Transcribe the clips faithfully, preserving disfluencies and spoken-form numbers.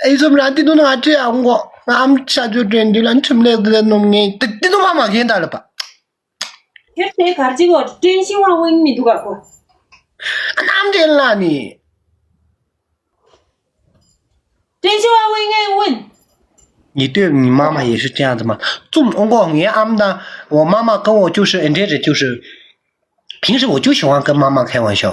ཨེ་ཚོམ་རང་དེ་དུ་ན་ང་ཁྲིད་ཨང་གོ། ང་ཨམ་ཆ་ཆུ་དྲན་དུས་ལ་ཁྲིམས་ལས་དེ་ནོམ་ངེས་དེ་དེ་དུ་མ་མ་མཁན་ད་ལ་པ། ཁྱེད་དེ་གར་ཅིག་གོ་བཀྲ་ཤིས་དབང་དབང་མི་འདུག་ག་གོ། ཨ་ནམ་དྲན་ལ་ནི། བཀྲ་ཤིས་དབང་དབང་ངས་འོན། ཉི་སྟོད་ཉི་མ་མ་ཡེ་ཤུ་ཅན་ཙམ་མ་ཙུམ་ཨོང་གོ་ངའི་ཨམ་དང་འོ་མ་མ་ཀ་འོ་ཅུ་ཧྲི་ཨེ་འདྲེ་རེ་ཅུ་ཧྲི། ཕིང་ཧྲི་འོ་ཅུ་ཞི་ཝང་ཀ་མ་མ་ཁའི་ཝང་ཤོ།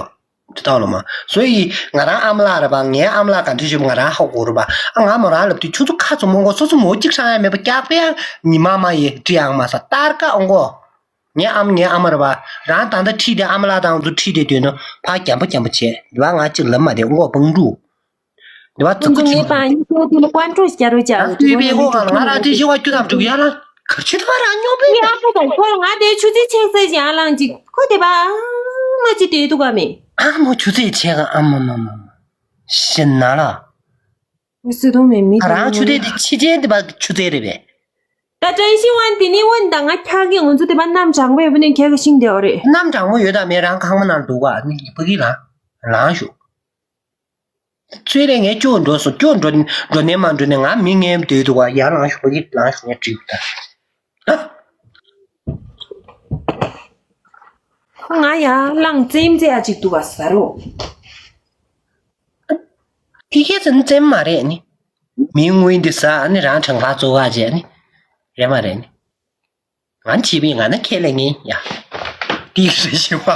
དེ་ལྟ་ལོ་མ། སོ་ཡི་ང་རང་ཨམ་ལགས་རེད་པ། ངའི་ཨམ་ལགས་ག་འདྲ་ཞིག་ང་རང་ཧ་གོ་རེད་པ། ཨ་ང་མོ་རང་ལབ་དུས་ཆུ་ཚོད་ཁ་ཙམ་མོ་གོ་སོ་སོ་མོ་གཅིག་ཧྲང་ཡ་མེད་པ་སྐྱག་པས་ཡང་ཉི་མ་མ་ཡི་བྲི་ཡང་མ་ས་ཏར་ཀ་ཨོང་གོ། ངའི་ཨམ་ངའི་ཨ་མ་རེད་པ། རང་ད་ལྟ་ཁྲིད་དེ་ཨམ་ལགས་དང་ཚོ་ཁྲིད་དེ་དུས་ནོ་ཕ་རྒྱམ་པ་རྒྱམ་པ་བྱས་འདི་བ་ང་གཅིག་ལབ་མ་དེ་ཨོང་གོ་པང་ཀྲུ། འདི་བ་ཙི་ཀུ་ཆུ། ངའི་པང་ཉི་ཚོ་དེ་ལ་ཀོན་ཀྲུ་སྐྱ་རུ་ཅག་ཨ་ལྟོས་པའི་ཨོ་ག་ང་རང་དེ་ཤི་བ་རྒྱུ་དང་འགྲུག་ཡ་ལ་གར་ཆུ་ཐ་རང་ཉོ་པའི་ཨ་ཁོ་དང་ཁོ་ང་དེ་ཆུ་ཚོད་ཆེག་ཚེ་ཞིང་ཨ་ལང་ཅིག་ཁོ་དེ་བ་མ་ཅི་དེ་དུ་ག་མེ། ཨ་མོ་ཆུ་ཚོད་ཆེག་ཨ་མ་མ་མ་མ་ཤི་ན་ལ། སུ་དུང་མེད་མི་ཁ་རང་ཆུ་ཚོད་དེ་ཕྱི་རྒྱལ་དེ་བ་ཆུ་ཚོད་རེད་པས། ད་བཀྲ་ཤིས་དབང་དེ་ནི་དབོན་དང་ང་ཁྱག་གི་ང་ཚོ་དེ་བ་གནམ་གྲང་པོ་ཡོད་པ་ནི་ཁྱག་གི་ཤིང་དེ་འོ་རེད། གནམ་གྲང་མོ་ཡོད་དམ་མེད་རང་ཁང་མ་ནང་འདུག་ག་ནི་ཕ་གི་ལ་ལང་ཞུ། ཚུལ་ལས་ངས་སྐྱོ་འགྲོ་སོང་སྐྱོ་འགྲོ་འགྲོ་ནས་མ་འགྲོ་ནས་ང་མི་ངན་དུས་འདུག་བ་ཡར་ལངས་ཤོག་གི་ལངས་ཤོག་ངས་བྲིས་ད། ང་ཡར་ལངས་རྩེམ་རྩེ་ཡ་ཅིག་འདུག་བ་ཟ་རོ། ཕི་ཁེ་ཙི་ནི་རྩེམ་མ་རེད་ནི། མི་དངུལ་འདི་ཟ་ནི་རང་གྲངས་ཁ་བཙོ་བ་བྱས་ནི། རེད་མ་རེད་ནི། ང་བྱིས་པའི་ང་ན་ཁས་ལེན་ངེས་ཡ། ཏིག་རེ་ཞིག་བ།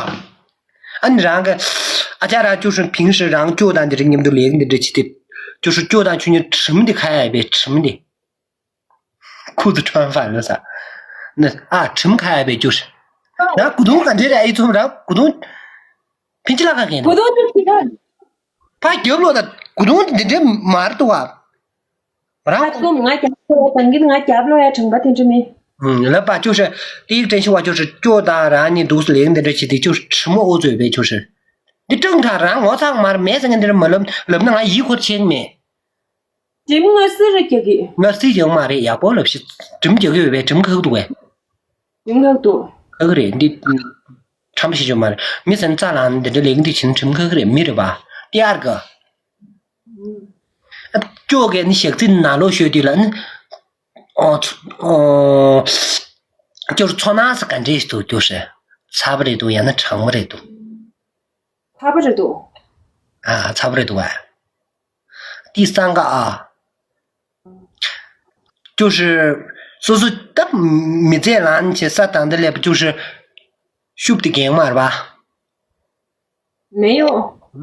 ཨ་ནི་རང་གི་ཨ་ཅག་རང་ཅུ་ཧྲི་ཕིང་ཧྲི་རང་ཅོ་དང་འདི་རེ་མཉམ་དུ་ལེགས་འདི་འདྲ་བྱེད་དེ། ཅུ་ཧྲི་ཅོ་དང་ཆུ་ཉི་ཁྲིམ་འདི་ཁ་ཡ་བའི་ཁྲིམ་འདི། ཁུ་ཚུ་ཁྲོན་ཧྥ་ལོ་ས། ནི་ཨ་ཁྲིམ་ཁ་ཡ་བའི་ཅུ་ཧྲི། ན་གུ་དུང་ག་འདྲེ་རེ་ཨི་ཚོམ་ར་གུ་དུང་། ཕིན་ཅི་ལ་ཁ་གན་གུ་དུང་ཅི་ཁ། ཕ་རྒྱབ་ལོ་ད་གུ་དུང་འདི་འདྲེ་མར་དུ་བ། རང་ཁ་ཚུམ་ང་རྒྱབ་ལོ་ཡ་དང་གིན་ང་རྒྱབ་ལོ་ཡ་དྲང་པ་དེ་འདྲ་མེད། ལབ་པ་ཅོ་ཧྲི། ཏིག་དྲན་ཤི་བ་ཅོ་ཧྲི་ཅོ་དང་རང་ཉིད་འདུག་སེ་ལེགས་འདི་འདྲ་བྱེད་དེ་ཅོ་ཧྲི་ཁྲི་མོ་ཨོ་ཚོས་པའི་ཅོ་ཧྲི། འདི་ཀྲང་ཐང་རང་ངོ་ཚང་མར་མེད་ཟེར་ངན་འདི་འདྲ་མ་ལབ་ལབ་ན་ང་ཡིད་ཁོར་ཆེན་མེད། གྲིམ་ང་སི་རི་རྒྱག་གི། ང་སི་ཡང་མ་རེད་ཡག་པོ་ལབ་ཤི། གྲིམ་རྒྱག་གི་ཡོད་པའི་གྲིམ་ཁག་འདུག་བས། གྲིམ་ཁག་འདུག་ཁག་རེད་འདི། ཁྲམ་ཤི་ཅོ་མ་རེད་མི་སེམས་རྩ་ལང་འདི་འདྲ་ལེགས་འདི་ཕྱིན་གྲིམ་ཁག་རེད་མི་རེད་པ། ཏི་ཨར་ག་ཅོ་གས་ནི་ཞག་རྩི་ནང་ལོག་ཤོད་དུས་ལ་ནི། ཨོ་ཚོ་ཨོ། ཅོར་ཚོ་ནང་སི་ག་འདྲེས་འདུག་ཅོ་ཧྲི། ཚ་བ་རེད་འདུག་ཡང་ན་གྲང་མོ་རེད་འདུག་ཚ་བ་རེད་འདུག་ཨ་ཚ་བ་རེད་འདུག་བ། ཏི་སང་ག་ཨ། ཅོ་ཧྲི། སོ་སོ་ད་མི་ཚེ་ལང་བྱེད་ས་དང་འདི་ལས་པ་ཅོ་ཧྲི། ཤུབ་དེ་གེང་མར་བ། མེ་ཡོ།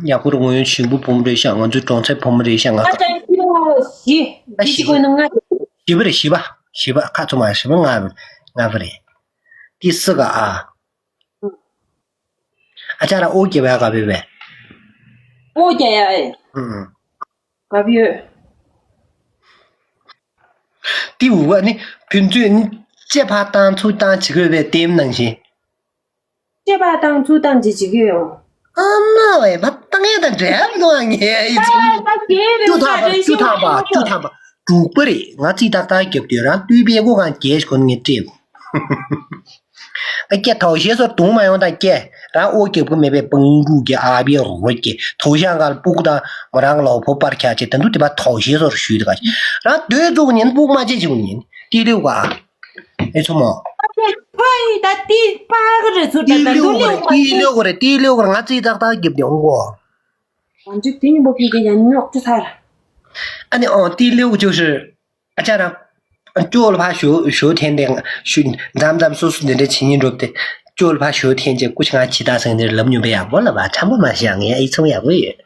ཡག་པོ་རུ་ངོ་ཡོད་ཞིང་པོ་བུ་མོ་རེད་ཤག་ང་ཚོའི་གྲོང་ཚོའི་བུ་མོ་རེད་ཤག་ང་ཨ་ཅག་ཤི་རོ་ཤི། ཨ་ཤི་ཤི་གོ་ནང་ང་། ཤི་བ་རེད་ཤི་བ་ཤི་བ་ཁ་ཚོ་མ་ཤི་བ་ང་ང་བ་རེད། ཏི་སི་ག་ཨ། ཨ་ཅག་ར་ཨོ་རྒྱབ་ཡ་ག་བེ་བེ། ཨོ་རྒྱ་ཡ་ཨེ། ཨུ་ཨུ། ག་བེ་ཡོད། ཏི་ཝུ་བ་ནི་ཕུན་ཚོད་ནི་ལྕེ་ཕར་བཏང་ཚུར་བཏང་བྱེད་དགོས་པའི་ལྟེམ་ནང་བཞིན། ལྕེ་ཕར་བཏང་ཚུར་བཏང་བྱེད་བྱེད་ཀྱི་ཡོད། ཨ་མ་བས་ཕར་བཏང་ཡ་དང་འབྲེལ་བ་འདུག་ཨ་ངས་ཨི་ཚུ། ད་ད་ཀྱེ་རེ་ཅུ་ཐག་པ་ཅུ་ཐག་པ་ཅུ་ཐག་པ་དྲུག་པ་རེད་ང་རྩིས་ཏག་ཏག་རྒྱབ་དུས་རང་ལྟོས་པའི་སྒོ་གང་རྒྱལ་ཞིག་གོ་ནས་སྤྲད། ཨ་ཀྱེ་ཐོག་ཤེས་སོར་དུང་མ་ཡོང་དང་ཀྱེ་རང་ཨོ་རྒྱབ་གི་མེད་པའི་པང་ཕྲུག་གི་ཨ་བི་རོ་ཀྱེ་ཐོག་ཤང་ག་ལ་སྤུག་དང་མོ་རང་ལོ་ཕོ་པར་ཁྱག་ཅེ་ད་འདུག་དེ་པ་ཐོག་ཤེས་སོར་ཞུས་དེ་ག་རང་སྡོད་བཙུགས་ཉིན་སྤུག་མ་ཅེ་བྱུང་ཉིན་ཏི་ལིའུ་ག་ཨེ་ཚོ་མོ། ཕ་ཡི་ད་ཏི་པ་གི་རེ་ཚུར་ད་ཏི་ད་ལིའུ་འདུག་ག་རེ་ལིའུ་ཏི་ལིའུ་ག་རེ་ཏི་ལིའུ་ག་རེ་ང་རྩིས་ཏག་ཏག་རྒྱབ་དེ་འོང་གོ། ང་ཚོས་དེ་ཉིན་པོ་ཕིན་གྱི་ཡང་ཉོག་ཅི་ཚར། ཨ་ནི་ཨོ་ཏི་ལིའུ་ཅོ་ཧྲི། ཨ་ཅག་རང་། ཅོ་ལ་ཕ་ཞོ་ཞོ་འཐེན་ཏེ་ཞུ་མཚམས་མཚམས་སོ་སོ་འདི་འདྲ་བྱེད་སྙིང་འདོད་དེ། ཅོ་ལ་ཕ་ཞོ་འཐེན་ཅེ་ཀུ་ཆ་ང་ཇི་ལྟར་སེང་འདིར་ལབ་མྱོང་པས་ཡག་པོ་ལབ་པ་ཁྲམ་པོ་མ་བཞག་ངས་ཨི་ཚོང་ཡག་པོ་ཡོད།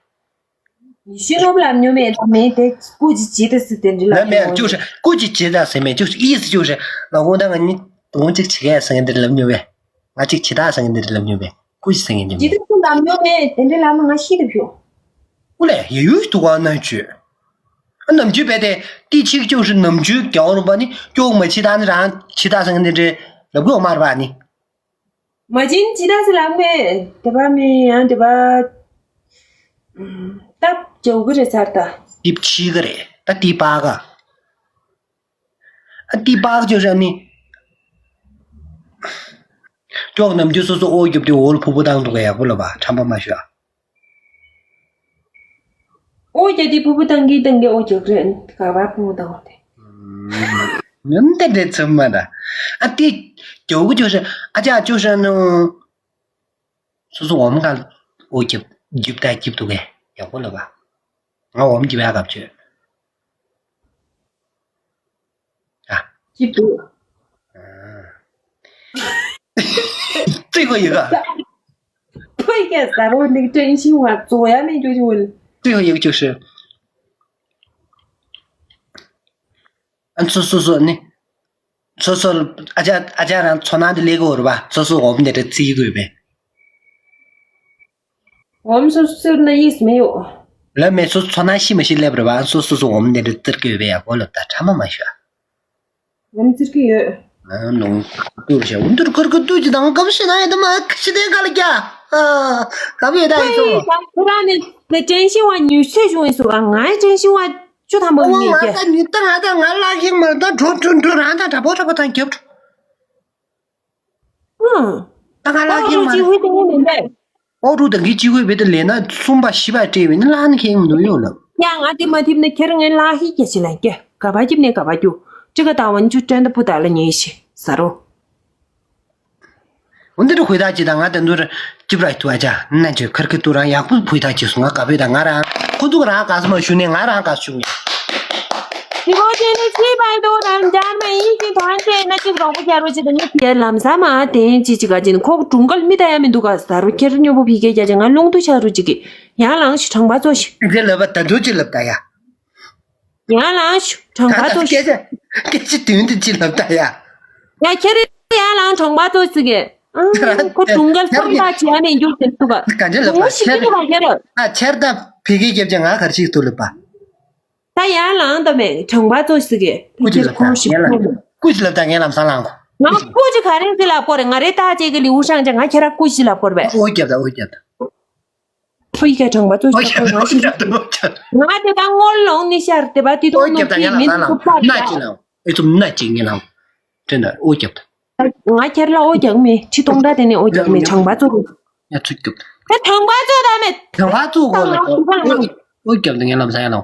ཡེ་ཤེས་སློབ་ལབ་མྱོང་མེད་དམ་མེད་དེ་ཀུ་ཅི་ཇི་ལྟར་སི་དེ་འདྲི་ལབ་ལབ་མེད་མྱོང་ཅོ་ཧྲི་ཀུ་ཅི་ཇི་ལྟར་སེ་མེད་ཅོ་ཧྲི་ཨི་སི་ཅོ་ཧྲི་ལ་འོ་ད་ང་གཉིས་དོན་གཅིག་བྱེད་ཀྱི་སེང་འདིར་ལབ་མྱོང་པས། ང་གཅིག་ཇི་ལྟར་སེང་འདིར་ལབ་མྱོང་པས། ཀུ་ཅི་སེང་གེ་འཇིག་རྟེན་ལམ་ཡོང་མེད་དེ་འདྲའི་ལམ་ང་ཤི་དུ་བྱུང་། ཨུ་ལས་ཡ་ཡུས་དུ་བ་ན་བཅུ། ཨ་ནམ་རྒྱུན་བས་ཏེ་ཏི་ཆིག་ཅུ་ཧྲི་ནམ་རྒྱུན་རྒྱ་བོ་རུ་པ་ནི་ཀྱོག་མ་ཆི་ད་ནི་རང་ཆི་ད་སང་ནི་འདྲེ་ལབ་གོ་མར་བ་ནི། མ་ཅིན་ཇི་ད་སི་ལམ་མེད་དེ་བ་མི་ཡང་དེ་བ། སྟབས་བྱ་གི་རེད་ཚར་ད། ཏིབ་ཆི་གི་རེད་ད་ཏི་པ་ག་ཨ་ཏི་པག་ཅོ་ཧྲ་ནི། ཀྱོག་ནམ་རྒྱུན་སོ་སོ་ཨོ་རྒྱུབ་དུས་འོལ་ཕུ་བུ་བཏང་འདུག་ག་ཡག་པོ་ལ་བ་ཁྲམ་པ་མ་ཞུ་ཨ། ཨོ་རྒྱ་དེ་ཕུ་བུ་ཏང་གི་ཏང་གི་ཨོ་རྒྱག་རེད། ག་བ་ཕུ་བུ་ཏང་བ་དེ། ནམ་ཏེ་ཏེ་ཚུམ་མ་ད། ཨ་ཏི་ཇོ་གུ་ཇོ་ཤ་ཨ་ཅག་ཇོ་ཤ་ནོ། སོ་སོ་འོམ་ག་ཨོ་རྒྱབ་རྒྱབ་ད་རྒྱབ་འདུག་གས་ཡག་པོ་ལ་བ། ང་འོམ་རྒྱབ་ཡག་གབ་ཆོད། ཨ། ཅི་འདུག་ཙི་གོ་ཡི་ག་ཕོ་ཡི་ག་ཟ་རོ་ནི་ཀྲན་ཤིང་བ་ཙོ་ཡ་མེ་ཇོ་ཇོ་ལ། ཙི་གོ་ཡི་ག་ཅོ་ཤི། ཨན་སོ་སོ་སོ་ནི། སོ་སོ་ཨ་ཅག་ཨ་ཅག་རང་ཚོ་ནང་དུ་ལས་གོ་རུ་བ་སོ་སོ་འོམ་ནི་རེ་ཙི་གོ་བས། འོམ་སོ་སོ་ན་ཡིས་མེ་ཡོ། ལ་མེ་སོ་ཚོ་ན་ཤི་མ་ཤི་ལེབ་རུ་བ་སོ་སོ་སོ་འོམ་ནི་རེ་ཙིར་གོ་བས་ཡ་གོ་ལབ་ད་ཁྲ་མ་མ་ཤོ། ངམ་ཙིར་གི་ཡོད། ཨ་ནོ། ཏུ་ཤ་འུན་ཏུར་ཁུར་ཁུར་ཏུ་ཅི་དང་གབ་ཤི་ན་ཡ་ད་མ་ཁ་ཤི་དེ་ག་ལ་ཀྱ། ཨ། གབ་ཡོད་ད་ཡི་ཚོ། ཁོ་རང་ནི་ནི་ཀྲན་ཤིང་བ་ཉུས་ཆེ་བྱུང་ཡིན་སུ་ག་ང་ཀྲན་ཤིང་བ་ཅུ་ཐམ་པ་ཨོ་ཡིན་ང་ཀྱ། ད་ཉུས་ད་ང་ད་ང་ལ་ཤིང་མ་ད་འགྲོ་འགྲོ་འགྲོ་རང་ད་དྲ་པོ་དྲ་པོ་དང་རྒྱབ་འགྲོ། ཨང་། ད་ང་ལ་ཁྱེད་མ་ཅི་ཧུད་དེ་ངོ་མིན་པས། ཨོ་རུ་དང་གི་ཅི་ཧུད་བེ་དེ་ལས་ན་གསུམ་པ་བཞི་པ་སྤྲད་བེ་ནི་ལ་ནི་ཁྱེད་ངོ་འདུག་ཡོད་ལ། ཡ་ང་དེ་མ་ཐིབ་ནི་ཁྱེད་ངའི་ལ་ཧི་ཀྱ་ཆི་ལ་ཀྱ་ག་པ་ཁྱིབ་ནི་ག་པ་ཀྱུ། ཀྲི་ཀ་ད་ཝན་ཅུ་ཏྲན་ད་པུ་ད་ལ་ཉེ་ཤི་ཟ་རོ། འོན་ཏེ་རུ་ཧུད་ད་ཅི་ད་ང་དེ་འདུར་ཅི་པ་ར་ཐུ་ཨ་ཅ་ན་ཅི་ཁར་ཁི་ཏུ་རང་ཡག་པོ་ཧུད་ད་ཅི་སུ་ང་ག་པེ་ད་ང་རང་ཁོ་ཚུག་རང་ག་སུ་མ་ཞུ་ནས་ང་རང་ག་ཞུ་ནས། ཅི་གོ་ཅི་ནི་ཅི་པའི་དོ་དམ་འཇར་མ་ཡིན་ཅི་ཐོན་ཅེ་ན་ཅི་རོང་པོ་རྒྱ་རོ་ཅི་དང་ནི་ཡ་ལམ་ས་མ་དེན་ཅི་ཅི་ག་ཅི་ནི་ཁོག་དྲུང་གལ་མི་ད་ཡ་མི་འདུག་ག་ཟ་རུ་ཁྱེར་ཉོ་པོ་ཕི་གེ་རྒྱ་ཅི་ང་ལུང་དུ་ཤ་རུ་ཅི་གི་ཡང་ལང་ཤི་དྲང་པ་ཙོ་ཤི། དེ་ལབ་པ་ད་དུ་ཅི་ལབ་ད་ཡ། ཡང་ལང་ཤི་དྲང་པ་ཙོ་ཤི། སྐད་ཆ་སྐད་ཆ་དུན་དུ་ཅི་ལབ་ད་ཡ། ཡ་ཁྱེར་ཡང་ལང་དྲང་པ་ཙོ་ཤི་གི། ཁོ་དྲུང་གལ་ཁྱེར་ཁོ་ད་ཅི་ཡ་ནས་འཇུག་ཟེར་ཐུབ་ག་ག་ཅི་ལབ་ད་ཁོ་ཤི་ཁྱེར་གི་ད་ཁྱེར། ད་ཁྱེར་ད་ཕི་གེ་རྒྱབ་ཅི་ང་གར་ཤི་ཐུ་ལབ་པ། ད་ཡང་ལང་ད་མེད་དྲང་པ་ཙོ་ཤི་གི་ད་ཁྱེར་ཁོ་ཤི་ཐུ་ལབ། ཀུ་ཅི་ལབ་ད་ངས་ལམ་སང་ལང་གོ། ང་ཀུ་ཅི་ག་རེ་ཟེར་ལ་པོ་རེ་ང་རེ་ད་ཅེ་གི་ལི་འུ་ཤང་ཅ་ང་ཁྱེར་ཀུ་ཅི་ལ་པོ་རེ། ཨོ་རྒྱབ་ད་ཨོ་རྒྱབ་ད། ཕུ་ཡི་ག་དྲང་པ་ཙོ་ཨོ་ཤི་རྒྱབ་ད་ཨོ་རྒྱབ་ད་ཨོ་རྒྱབ་ད། ང་དེ་ད་སྔོན་ལོང་ནི་ཤར་དེ་པ་དེ་ཨོ་དུང་རྒྱབ་ད་ནོ་ངས་ལམ་མིན་སང་ལང་གོ་ཁུ་པ་ན་ཅི་ལང་ཨེ་ཙུམ་ན་ཅི་ངས་ལང་གོ། དྲན་ད་ཨོ་རྒྱབ་ད། ང་ཁྱེར་ལ་ཨོ་རྒྱག་མེད་ཁྲི་སྟོང་ད་དེ་ནས་ཨོ་རྒྱག་མེད་དྲང་པ་ཙོ་རུ། ཡ་ཚུ་རྒྱབ་ད། དེ་དྲང་པ་ཙོ་ད་མེད། དྲང་པ་ཙོ་གོ་ལ་ཨོ་རྒྱབ་ད་ངས་ལམ་སང་ཡ་ལང་གོ།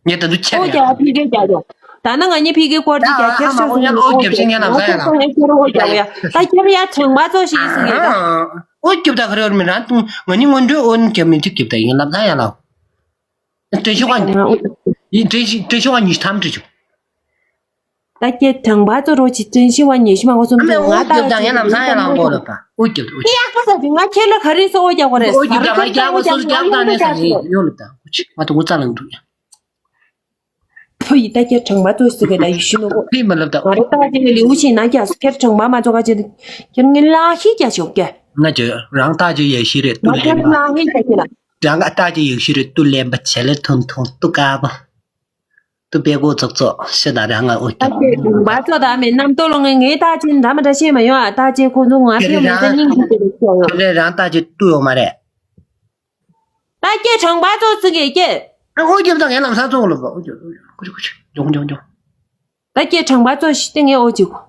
ངས་ད་དུ་ཆད་ཨོ་ཡ། རྒྱག་ཕི་གེ་རྒྱག་ཡོ། ད་ན་ང་གཉིས་ཕི་གེ་སྐོར་གྱི་རྒྱ་ཁྱེར་ཤོག་ཟེར་ནས་ཨོ་རྒྱབ་ཤིང་ངས་ལམ་སང་ཡ་ལ། ང་ཁྱེར་ཨོ་རྒྱག་ཡ། ད་ཁྱེར་ཡ་དྲང་པ་ཙོ་ཞིག་ཟེར་གི་ད། ཨོ་རྒྱབ་ད་ག་རེ་ཡོད་མི་རང་ཏུ་ང་གཉིས་སྔོན་འགྲོའི་ཨོ་ནི་རྒྱབ་མི་ཅིག་རྒྱབ་ད་ཡིན་ལམ་སང་ཡ་ལ། དྲན་ཤོག་ག་ཡིན་དྲན་ཤོག་དྲན་ཤོག་ག་ཉིས་ཐམ་དྲི་ཆུ། ད་ཁྱེད་དྲང་པ་ཙོ་རོ་ཅི་དྲན་ཤིང་བ་ཉེ་ཤི་མ་གོ་སོང་ཨ་མས་ང་ཨོ་རྒྱབ་ད་ངས་ལམ་སང་ཡ་ལ་ཨོ་རྒྱབ་ད་ཨོ་རྒྱབ་ད་ཨོ་རྒྱབ་ད། ཡག་པོ་ཟ་ཅི་ང་ཁྱེད་ལ་ག་རེ་སོ་ཨོ་རྒྱག་གོ་རེད། ཨོ་རྒྱབ་ད་ང་རྒྱག་གོ་སོ་རྒྱག་ད་ནས་ཟ་ནས་ཡོད་ལ་ད་ཨོ་ཅི་ང་ད་ངོ་ཚ་ལང་འདུག་ཡ། ཕུ་ཡི་ད་ཁྱེད་དྲང་པ་ཙོ་ཟེར་གི་ད་ཡི་ཤི་ནོ་གོ། ཕི་མ་ལབ་ད་ང་རེ་ད་ཅི་ལི་ལིའུ་ཤི་ན་རྒྱ་སུ་ཁྱེད་དྲང་པ་མ་ཙོ་ག་ཅི་ཁྱེད་ངའི་ལ་ཤི་རྒྱ་ཤོག་རྒྱ། ང་ཅི་རང་ད་ཅི་ཡ་ཤི་རེད་ང་ཏུ་ཁྱེད་ལེན་པ། ལ་ཤི་རྒྱ་ཤི་ལ། རང་ད་ཅི་ཡ་ཤི་རེད་ཏུ་ལེན་པ་བྱེད་ལེ་ཐུང་ཐུང་ཏུ་ཀ་པ། ཏུ་པེ་གོ་ཙོག་ཙོག་ཤི་ད་རང་ང་ཨོ་ད་རྒྱ། ཅི་དྲང་པ་ཙོ་ད་མེད་རྣམ་རྟོག་ལོ་ངས་ངའི་ད་ཅི་འདྲ་མ་འདྲ་ཤེས་མ་ཡོང་ཨ་ད་ཅི་ཁོ་ཚོ་ང་ཁྱེད་ཕེ་མ་རང་ཟ་སྙིང་ཁུ་ཏེ་རེ་ཤོག་ཡོང་། ཁྱེད་རང་ད་ཅི་ཏུ་ཡོད་མ་རེད། ད་ཁྱེད་དྲང་པ་ཙོ་ཟེར་གི་ཁྱེད། ཨོ་རྒྱབ་ད་ངས་ལམ་སང་ཙོག་ལོ་པ་ཨོ་རྒྱབ་ཨོ་རྒྱབ་ཀུ་ཅི་ཀུ་ཅི་འཇོང་འཇོང་འཇོང་། ད་ཁྱེད་དྲང་པ་ཙོ་ཤི་སྟེ་ངས་ཨོ་ཅི་གོ།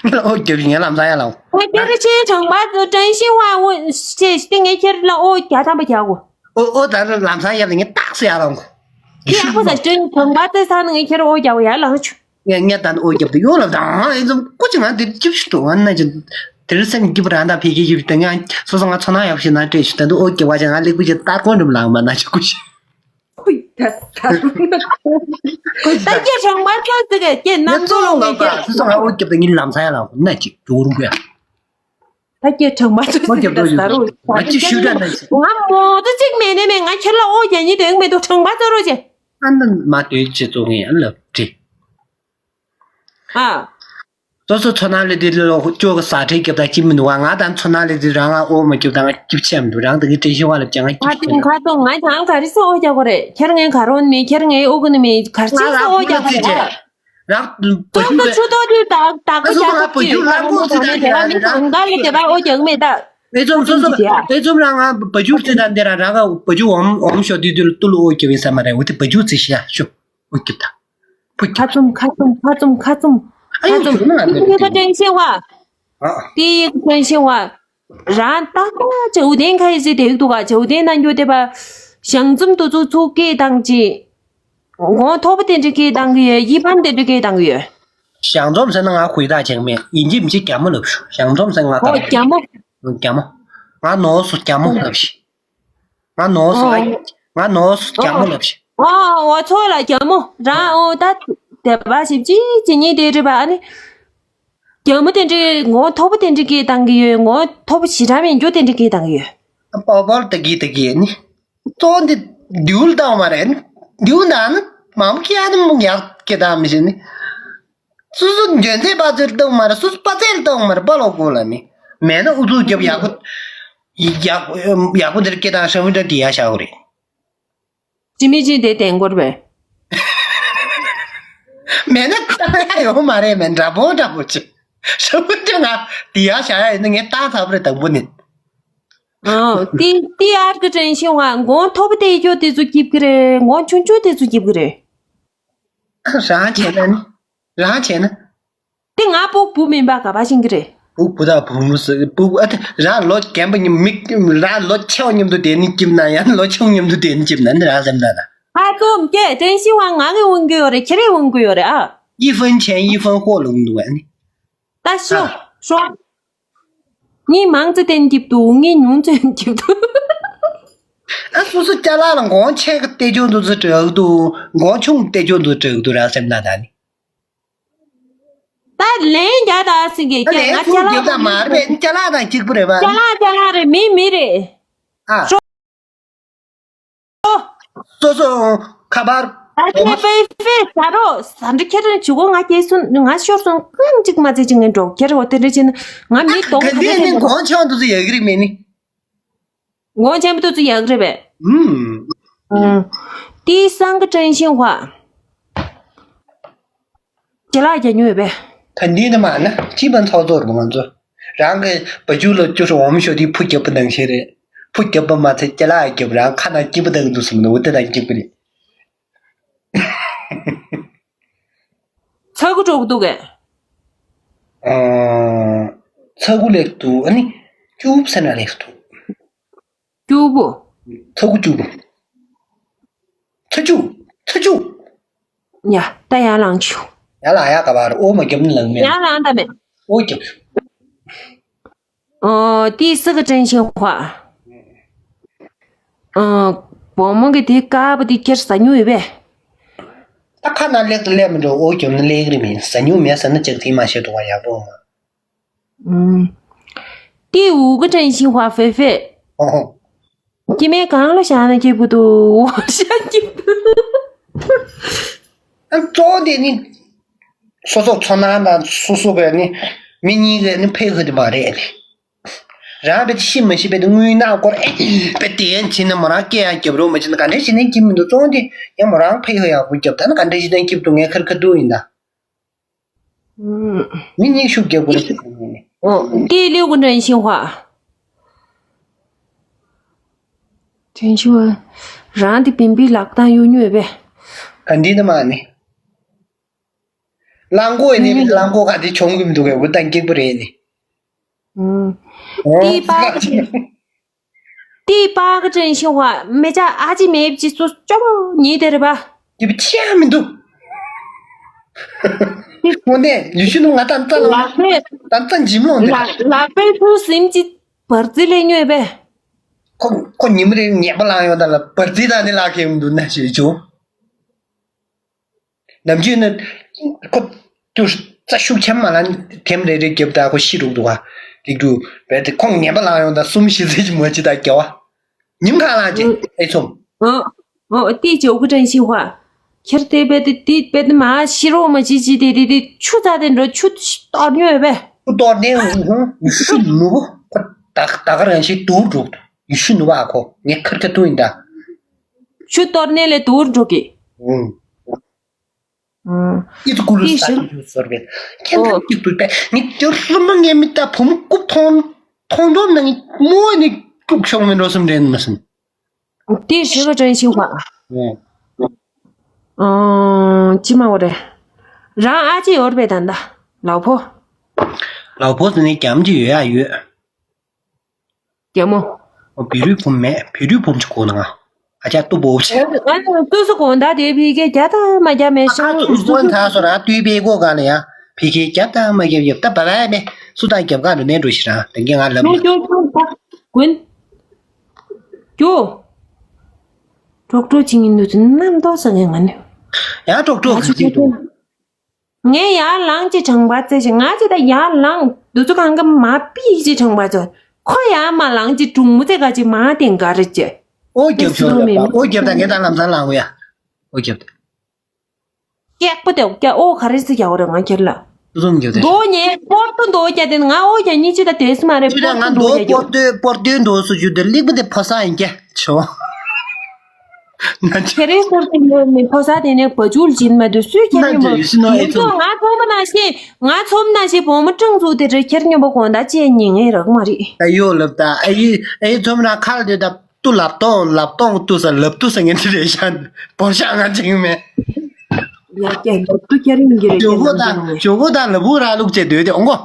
ངས་ལ་ཨོ་རྒྱབ་ཤི་ངས་ལམ་སང་ཡ་ལ་ཨོ། ད་ཁྱེད་རེ་ཆེན་དྲང་པ་ཙོ་དྲན་ཤེས་བ་ཨོ་ཤེས་སྟེ་ངས་ཁྱེད་ལ་ཨོ་རྒྱ་ཐམ་པ་རྒྱག་གོ། ཨོ་ཨོ་ད་ལམ་སང་ཡ་ལ་ངས་ཏག་སེ་ཡ་ལ་ཨོ། ཁྱེད་ཡག་པོ་ཟ་དྲན་དྲང་པ་ཙོ་ས་ན་ངས་ཁྱེད་ཨོ་རྒྱག་གོ་ཡ་ལ་ཨོ་ཆུ། ངས་ངས་ད་ནི་ཨོ་རྒྱབ་ཏུ་ཡོད་ལབ་དང་ཨེ་ཙམ་ཀུ་ཅི་ང་འདིར་ཅིབ་ཞིག་འགྲོ་བ་ན་ཅི། དེར་སེམས་སྐྱིད་པོ་རང་དང་ཕལ་སྐྱིད་ཀྱི་དེ་ང་སོ་སོ་ང་ཚོ་ན་ཡག་ཞིག་ན་སྤྲད་ཞིག་ད་དུ་ཨོ་རྒྱབ་བ་ཅང་ང་ལེགས་པོ་ཅིག་ལྟ་དགོས་འགྲུབ་ལང་མ་ན་ཅི་ཀུ་ཅི། ཁུ་ད་ད་རུང་ད་ཀྱེ་དྲང་པ་ཅོ་ཟེར་གི་ཀྱེ་ནམ་ཚོ་ལོང་ངེ་ཀྱེ། སོ་སོ་ང་ཨོ་རྒྱབ་ད་ངི་ལམ་ས་ཡ་ལ་ན་ཅི་འགྲོ་རུང་ཀྱེ། ད་ཀྱེ་དྲང་པ་ཅོ་ཟེར་གི་ད་ཟ་རུང་ང་ཅི་ཞུ་ད་ན་ཅི། ང་མོ་ཏོ་ཅིག་མེད་ནས་མེད་ང་ཁྱེར་ལ་ཨོ་རྒྱ་ཉི་དོན་མེད་དོ་དྲང་པ་ཅོ་རོ་ཅེ། ཨ་ན་མ་དོན་ཅི་ཙོ་ངེ་ཨ་ལབ་དྲི། ཨ། སོ་སོ་ཚོ་ནང་ལས་དེ་ལོ་ཅོ་གི་ས་ཁྲའི་རྒྱབ་དང་ཅི་མི་འདུག་ང་དང་ཚོ་ནང་ལས་དེ་རང་ང་ཨོ་མ་རྒྱབ་དང་ང་སྐྱིབ་ཆེ་མི་འདུག་རང་དང་གི་དྲན་ཤེས་བ་ལབ་ཀྱང་ང་ཁ་སྐྱིབ་ཆེ་ཏུང་ཁ་སྟོང་ང་ཆང་ག་རི་སོ་ཨོ་རྒྱག་གོ་རེད་ཁྱེར་ངའི་ག་རོན་མེད་ཁྱེར་ངའི་ཨོ་གི་ནི་མེད་གར་ཆེ་སོ་ཨོ་རྒྱག་གོ་རེད། རང་ཅོ་གི་ཆུ་ཏོ་དུས་དག་དག་གི་ང་ཆག་སོ་ང་བ་ཅུ་ལ་ངོ་ཚི་ད་དེ་ར་མི་ཚང་ག་ལས་དེ་བ་ཨོ་རྒྱག་མེད་ད། ཨེ་ཙོམ་སོ་སོ་ཨེ་ཙོམ་རང་ང་བ་ཅུ་ཚི་ད་དེ་ར་རང་ང་བ་ཅུ་འོམ་འོམ་ཤོ་དུས་དུས་ལ་ཏུ་ལ་ཨོ་རྒྱག་ཡིན་ས་མ་རེད་འོ་དེ་བ་ཅུ་ཚི་ཤ་ཤོ། ཨོ་རྒྱབ་ད། ཕུ་ཁ་རྒྱབ། ཙུམ་ཁ་ཙུམ་ཁ་ཙུམ་ཁ་ཙུམ། ཨ་ཡོ་ཁ་ཙུམ། ཁྱོད་མ་ང་ཏི་ཡི་ག་དྲན་ཤེས་བ། ཨ། ཏི་ཡི་ག་དྲན་ཤེས་བ། རང་ཏག་ཏག་ཇའུ་ཏན་ཁ་ཡི་ཟི་དེ་ཡིག་འདུག་ག་ཇའུ་ཏན་ནང་རྒྱུ་དེ་བ། ཞང་ཙུམ་དུ་ཚུགས་ཚུགས་སྐད་བཏང་ཅི། གོང་མཐོ་པོ་དེ་འདྲ་སྐད་བཏང་གི་ཡོད། གཡི་འབམ་དེ་འདྲ་སྐད་བཏང་གི་ཡོད། ཞང་ཙུམ་ཟེར་ན་ང་ཧུའི་ཏ་ཆེང་མེད། ཡིན་གཅིག་མིན་གཅིག་རྒྱ་མོ་ལབ་ཤོག་ཞང་ཙུམ་ཟེར་ང་ད་ཨོ་རྒྱ་མོ། རྒྱ་མོ། ང་ནོར་སོང་རྒྱ་མོ་ལབ་ཤིག་ང་ནོར་སོང་ཨོ། ང་ང་ནོར་སོང་རྒྱ་མོ་ལབ་ཤིག་ཨོ་ཨོ་ཚོ་ལ་རྒྱ་མོ་རང་ཨོ་ད་དེ་བ་ཞིབ་ཅིག་ཅི་ཉིད་དེ་རེད་པ། ཨ་ནི་རྒྱ་མོ་དེ་འདྲའི་ངོ་མཐོ་པོ་དེ་འདྲའི་སྐད་བཏང་གི་ཡོད། ངོ་མཐོ་པོ་ཞེ་དྲག་མིན་རྒྱུ་དེ་འདྲའི་སྐད་བཏང་གི་ཡོད། པོ་པོར་ཏ་གི་ཏ་གི་ནི། གཙོ་འདི་མདེའུ་ལ་བཏང་བ་རེད། མདེའུ་ནང་ནི་མང་པོ་སྐྱེ་ནི་མུག་ཡག་སྐད་བཏང་མི་ཤེས་ནི། སོ་སོ་འཇོན་ཚད་པ་ཚོར་གཏོང་མ་རེད། སོ་སོ་པ་ཚལ་གཏོང་མ་རེད། པ་ལོ་གོ་ལ་མི། མེད་ན་ཨུ་ཚུགས་རྒྱབ་ཡག་པོ། ཡག་ཡག་པོ་འདིར་སྐད་བཏང་ཧྲ་མི་འདྲ་དེ་ཡ་བཞག་གོ་རེད། ཅི་མི་ཅི་དེ་བསྟན་དགོས་རེད་པས། མེད་ན་བཏང་ཡ་ཡོད་མ་རེད། མེད་འདྲ་པོ་འདྲ་པོ་ཅི། ཧྲ་མི་འདྲ་ང་དེ་ཡ་བཞག་ཡ་ཡིན་ན་ངས་བཏང་ཚར་བ་རེད་དང་པོ་ནི། ཨོ། ཏི་ཏི་ཨར་གི་ཀྲན་ཤིན་ཧྭ་གོང་མཐོ་པོ་དེ་ཡོད་དེ་ཚོ་སྐྱིབ་གི་རེད། གོང་ཆུང་ཆུང་དེ་ཚོ་སྐྱིབ་གི་རེད། རང་བྱས་ན་ནི། རང་བྱས་ན། དེ་ང་སྤུ་གུ་བུ་མིན་པ་ག་པ་ཤེས་གི་རེད། སྤུ་གུ་བུ་དང་བུ་མོ་ཟེར་སྤུ་གུ་ཨ་དེ་རང་ལོ་རྒན་པ་མཉམ་མི་རང་ལོ་ཆེ་བ་མཉམ་དུ་བསྡད་ནི་སྐྱིབ་ན་ཡང་ལོ་ཆུང་མཉམ་དུ་བསྡད་ནི་སྐྱིབ་ན་ནི་རང་སེམས་ཐག་ད། ཧ་ཙོམ་སྐད་ཀྲན་ཤིན་ཧྭ་ང་གི་འོང་གི་ཡོད་རེད། ཁྱེད་རེ་འོང་གི་ཡོད་རེད་ཨ། 一分钱一分货 ལུང་འདུག་ཨ་ནི། ད་ཤོ་ཤོ། ངས་མང་ཙི་བསྟན་སྐྱིབ་འདུག་ངས་ཉུང་ཙི་སྐྱིབ་འདུག་ཨ་སོ་སོ་ཅ་ལག་ལ་གོང་ཆེ་གི་སྟེར་ཆོག་འདུག་ཚོ་དྲག་འདུག་གོང་ཆུང་སྟེར་ཆོག་འདུག་དྲག་འདུག་རང་སེམས་ན་ད་ནི། ད་ལན་རྒྱག་ད་སེང་གེ་ཨ་ཀྱང་ང་ལན་ཅ་ཚུར་ལག་རྒྱབ་ད་མ་མ་རེད་པས། ཅ་ལག་དང་གཅིག་པུ་རེད་པ། ཅ་ལག་ཅ་ལག་རེད། མི་མི་རེད། ཨ། སོ་སོ་ཁ་པར། ད་ཁྱེད་ཕེ་ཕེ་ཟ་རོ་ཟ་འདྲི་ཁྱེད་རང་བྱུ་གོ་ང་སྐྱེས་སོང་ང་ཤོར་སོང་རྐང་གཅིག་མ་ཚད་ཅིག་ངས་འགྲོ་ཁྱེད་རང་འོ་དེ་འདྲ་བྱས་ན་ང་མི་གཏོང་ག་ག་འདི་ནི་གོང་ཆེ་བ་འདུག་ཚོ་ཡག་གི་རེད་མེད་ནི། ངོ་ཆེན་པོ་ཏོ་ཚོ་ཡག་རེད་པས། ཨུམ། ཨུམ། ཏི་སང་གི་ཀྲན་ཤིན་ཧྭ། ཅ་ལག་རྒྱག་མྱོང་ཡོད་པས། ད་འདི་ནི་མ་ན་སྤྱི་པ་ཚོགས་གཙོ་རུ་ང་ཚོ། རང་གི་བ་ཕྱུགས་ལ་ཅོ་ཧྲ་འོམ་ཤོ་དེ་ཕུ་རྒྱབ་པ་ནང་བཞིན་རེད། ཕུ་རྒྱབ་པ་མ་ཚད་ཅ་ལག་རྒྱབ་རང་ཁ་ནང་སྐྱིད་པ་དང་འདུག་སེམས་ནོ་དེ་དང་སྐྱིད་པ་རེད། ཚ་གུ་འགྲོ་གི་འདུག་གས། ཨ། ཚ་གུ་ལེགས་འདུག་ཨ་ནི། སྐྱུག་ཟེར་ན་ལེགས་འདུག་སྐྱུག་པོ། ཚ་གུ་སྐྱུག་པོ། ཚ་གུ། ཚ་གུ། ཡ། ད་ཡར་ལངས་ཆུ། ཡར་ལངས་ཡག་ག་བར་ཨོ་མ་རྒྱབ་ནི་ལངས་མེད། ཡར་ལངས་ད་མེད། ཨོ་རྒྱབ། ཨོ། ཏི་སི་གི་ཀྲན་ཤིན་ཧྭ། ཨོ། བོང་མོ་གི་དེ་དཀར་པོ་དེ་ཁྱེར་ཟ་མྱོང་ཡོད་པས། ད་ཁ་ན་ལེགས་དུ་ལས་མི་འགྲོ་ཨོ་རྒྱབ་ནི་ལེགས་རེད་མིན་ཟ་མྱོང་མེད་ཟ་ན་ཅག་དེ་མ་ཤེས་འདུག་བ་ཡག་པོ་མ། ཨུམ། ཏི་འུ་གི་ཀྲན་ཤིན་ཧྭ་ཧྥེ་ཧྥེ། ཨོ་ཧོ། སྐྱེ་དམན་གང་ལ་བཞག་ན་སྐྱིད་པོ་འདུག་ཤ་སྐྱིད་པོ། ཨ་གཙོ་བོ་དེ་ནི། སོ་སོ་ཚོར་སྣང་དང་སོ་སོ་གི་ནི། མི་གཉིས་ཀྱི་ནི་ཕན་ཧ་དེ་མ་རེད་ནི། རང་བས་ཤི་མ་ཤི་བས་དེ་དངུལ་ནག་སྐོར་ཨེ་བས་དེ་ཡན་ཕྱིན་ན་མོ་རང་སྐད་ཡང་རྒྱབ་རོགས་མ་བྱེད་ན་ག་འདྲ་ཞིག་ནས་སྐྱིད་མི་འདུག་གཙོ་བོ་དེ་ཡང་མོ་རང་ཕན་ཧ་ཡག་པོ་རྒྱབ་ད་ན་ག་འདྲ་ཞིག་ནས་སྐྱིད་འདུག་ངས་ཁར་ཁ་འདུག་ཡིན་ད། མི་གཉིས་ཤུགས་རྒྱག་དགོས་རེད། ཨོ། ཏི་ལིའུ་གི་ཀྲན་ཤིན་ཧྭ། ཀྲན་ཤིན་ཧྭ། རང་དེ་བིམ་པི་ལག་གདང་གཡུག་མྱོང་ཡོད་པས། ག་འདི་ནི་མ་ནི། གླང་གོ་ནི་གླང་གོ་ག་དེ་གྱོང་གི་མི་འདུག་གས་འུ་ད་སྐྱིད་པོ་རེད་ནི། ཨོ། ཏི་པ། ཏི་པ་གི་ཀྲན་ཤིན་ཧྭ་མེ་ཅག་ཨ་ཅི་མེབ་ཅི་སུ་ཅོག་ཉིད་དེ་རེད་པ། སྐྱིད་པོ་ཅི་ཡང་མི་འདུག་དངོས་གནས་ཡུལ་ཤུལ་ནང་ང་ད་ཙ་ལ་ལག་པས་ད་ཙ་འཇིམ་ལོང་འདི་ལག་ལག་པས་ཐུག་ཟིན་ཅི་བར་རྩི་ལས་ཉོས་པས། ཁོ་ཁོ་ཉི་མ་རེ་ངན་པ་ལངས་ཡོང་ད་ལ་བར་རྩི་དང་ནི་ལག་ཁྱེར་མི་འདུག་ན་ཞེས་བྱུང་། ནམ་རྒྱུན་ནི་ཁོ་ཏུ་རྩ་ཤུགས་ཆེན་མ་ལ་ཐེམ་རེ་རེ་རྒྱབ་ད་ཁོ་ཤི་རུག་འདུག་ག་ལིག་འདུག་བས་ཏེ་ཁོང་ངན་པ་ལངས་ཡོང་ད་གསུམ་བཞི་ཚེ་ཅི་མ་ཅི་ད་རྒྱ་བ། ཉིན་གང་ལ་ཅིག་ཨེ་ཚོམ། ཨོ། ཨོ། ཏི་ཇོ་གུ་ཀྲན་ཤིན་ཧྭ། ཁྱེར་ཏེ་བས་ཏེ་ཏི་བས་ཏེ་མ་ཤི་རོགས་མ་ཅི་ཅི་ཏེ་ཏེ་ཏེ་ཆུ་ཚ་ཏེ་འགྲོ་ཆུ་གཏོར་ཉོས་བས། ཆུ་གཏོར་ནས་ཧུ་ཧུ་ཡུ་ཤུ་ནུ་བོ་ཁོ་ད་ད་ག་རང་ཤི་དུར་འགྲོ། ཡུ་ཤུ་ནུ་བ་ཁོ་ངས་ཁར་ཁ་ཏུ་ཡིན་ད། ཆུ་གཏོར་ནས་ལས་དུར་འགྲོ་གི། ཨུང་། ཨུང་། ཨི་ཙི་ཀུ་ལུ་ཏི་ས་ཤི་ཡུ་སོར་བས། ཁྱེད་ཨོ་ད་གཅིག་ཏུ་པས་ངས་དེ་རུ་མ་ངས་མི་ད་བུ་མོ་རྐུབ་མཐོང་མཐོང་མཐོང་ན་ངས་མོ་ནི་དཀྲུག་ཤོང་མི་འགྲོ་སམ་དྲན་མ་སོང་། ཏི་ཤི་ག་ཀྲན་ཤིན་ཧྭ། ཨུང་། ཨང་། ཅི་མ་འོ་རེད། རང་ཨ་ཅེ་ཡོར་བས་ད་ད་ལའོ་ཕོ། ལའོ་ཕོ་ཟེར་ནས་རྒྱམ་ཅི་ཡོད་ཡ་ཡོད། རྒྱ་མོ། ཨོ་བེ་རུའི་བུ་མེད་བེ་རུའི་བུ་ཅིག་གོ་ན་ང་། ཨ་ཅག་ཏུ་པོ་ཆེ། ང་ལ་ཏུ་སུ་གོང་ད་དེ་ཕི་གེ་རྒྱ་དང་མ་རྒྱ་མེད་ཤང་། ཨ་ཁ་ཚུ་སུ་ཐ་སོ་ར་ཏུས་པེ་གོ་ག་ལ་ཡ་ཕི་གེ་རྒྱ་དང་མ་རྒྱ་ཡབ་ད་བ་བ་མེ་སུ་དང་རྒྱབ་ག་རུ་ནས་འགྲོ་ཤི་ར་དེ་གེ་ང་ལབ་ཡ། ཀྱོ་ཀྱོ་ཀྱོ་ཀྱོ། གྲོགས་གྲོགས་ཅིག་ཡིན་དུས་ནམ་ཏོག་ས་ངས་ང་ནི། ཡ་གྲོགས་གྲོགས་ག་ཅིག་འདུག་ངས་ཡར་ལངས་ཀྱི་དྲང་པ་རྩེ་ཞིག་ང་ཅི་ད་ཡར་ལངས་འདུ་ཚོ་གང་གི་མ་པི་ཅི་དྲང་པ་ཚོ་ཁོ་ཡར་མ་ལངས་ཀྱི་གྲུང་མོ་ཚེ་ག་ཅི་མ་བསྟན་ག་རེ་ཅེ། ཨོ་རྒྱབ་ཤོག་རེད་པ། ཨོ་རྒྱབ་ད་ངས་ད་ལམ་སང་ལངས་གོ་ཡ། ཨོ་རྒྱབ་ད། སྐྱག་པ་དེ་སྐྱག་ཨོ་ག་རེ་ཟེར་རྒྱག་རེད་ང་ཁྱེར་ལ། ཏུ་ཏུ་རྒྱབ་ད། མདོ་ཉེ་པོར་ཏུ་མདོ་རྒྱ་དེ་ང་ཨོ་རྒྱ་གཉིས་ཅི་ད་དེ་སུ་མ་རེད། ཅི་ད་ང་མདོ་པོར་ཏུ་པོར་ཏུ་མདོ་སུ་རྒྱུ་དེ་ལེགས་པ་དེ་ཕོ་ས་ཡིན་ཀྱ་ཆོ། ཁྱེད་རའི་སྐོར་དེ་ནས་མི་ཕོ་ས་དེ་ནས་བ་ཇུལ་སྦྱིན་མ་དུ་སུས་ཁྱེད་རའི་མོ་ཡིན་ཚོ་ང་ཚོམ་ན་ཤེས། ང་ཚོམ་ན་ཤེས་བོ་མོ་ཀྲང་ཚུགས་དེ་རེ་ཁྱེར་སྙོམས་པོ་གོང་ད་ཅེས་ཉིན་ངེས་རག་མ་རེད། ཨ་ཡོ་ལབ་ད་ཨ་ཡི་ཨ་ཡི་ཚོམ་ན་ཁ་ལ་དེ་ད་ཏུ་ལབ་སྟོང་ལབ་སྟོང་ཏུ་ས་ལབ་ཏུ་ས་ངན་དེ་རེ་ཤ་བོར་ཤ་ང་ཅིག་མེད། ཡ་ཀྱ་ལབ་ཏུ་ཁྱེར་ཡིན་གྱི་རེད། ཇོ་གོ་དང་ཇོ་གོ་དང་ལབ་བུ་ར་ལུག་ཅེ་སྡོད་དེ་ཨོང་གོ་